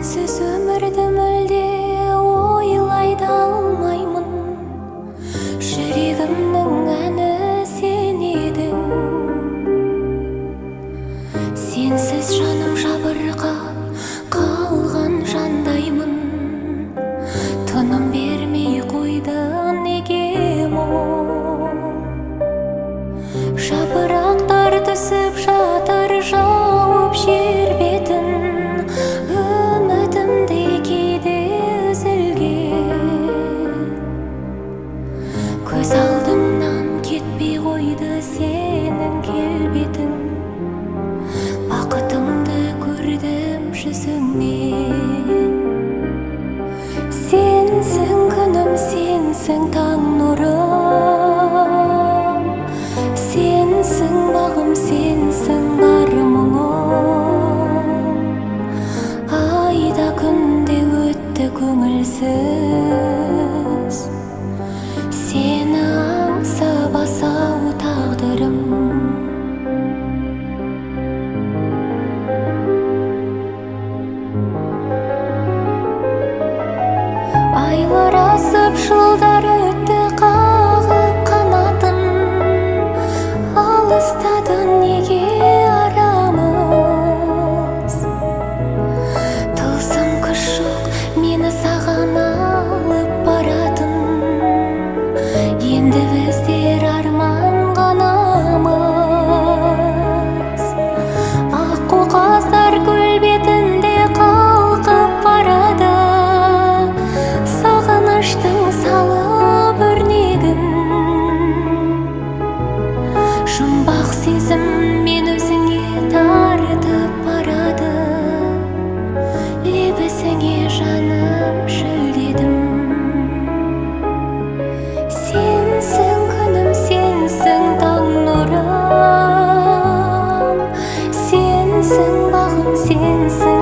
Сенсіз өмірді мүлде ойлай да алмаймын. Жүрегімнің әні сен едің. Сенсіз жаным жабырқап қалған жандаймын. Тыным бермей қойды неге мұң. Жапырақтар түсіп жатыр жауып жер бетін. Үмітімде кейде үзілген. Көз алдымнан кетпей қойды сенің келбетің. Бақытымды көрдім жүзіңнен. Сенсің күнім, сенсің таң нұрым. Сенсің бағым, сенсің бар мұңым. Айда күнде өтті көңілсіз. Сені аңсап асау тағдырым. Айлар асып жылдар өтті қағып қанатын. Алыстады неге арамыз. Тылсым күш жоқ мені саған алып баратын. Енді біздер арман ғанамыз. Аққу қаздар көл бетінде қалқып барады. Сағыныштың салып өрнегін. Жұмбақ сезім мен өзіңе тартып барады. Лебізіңе жаным шөлдедім. Сенсің күнім, сенсің таң нұрым. Сенсің бағым, сенсің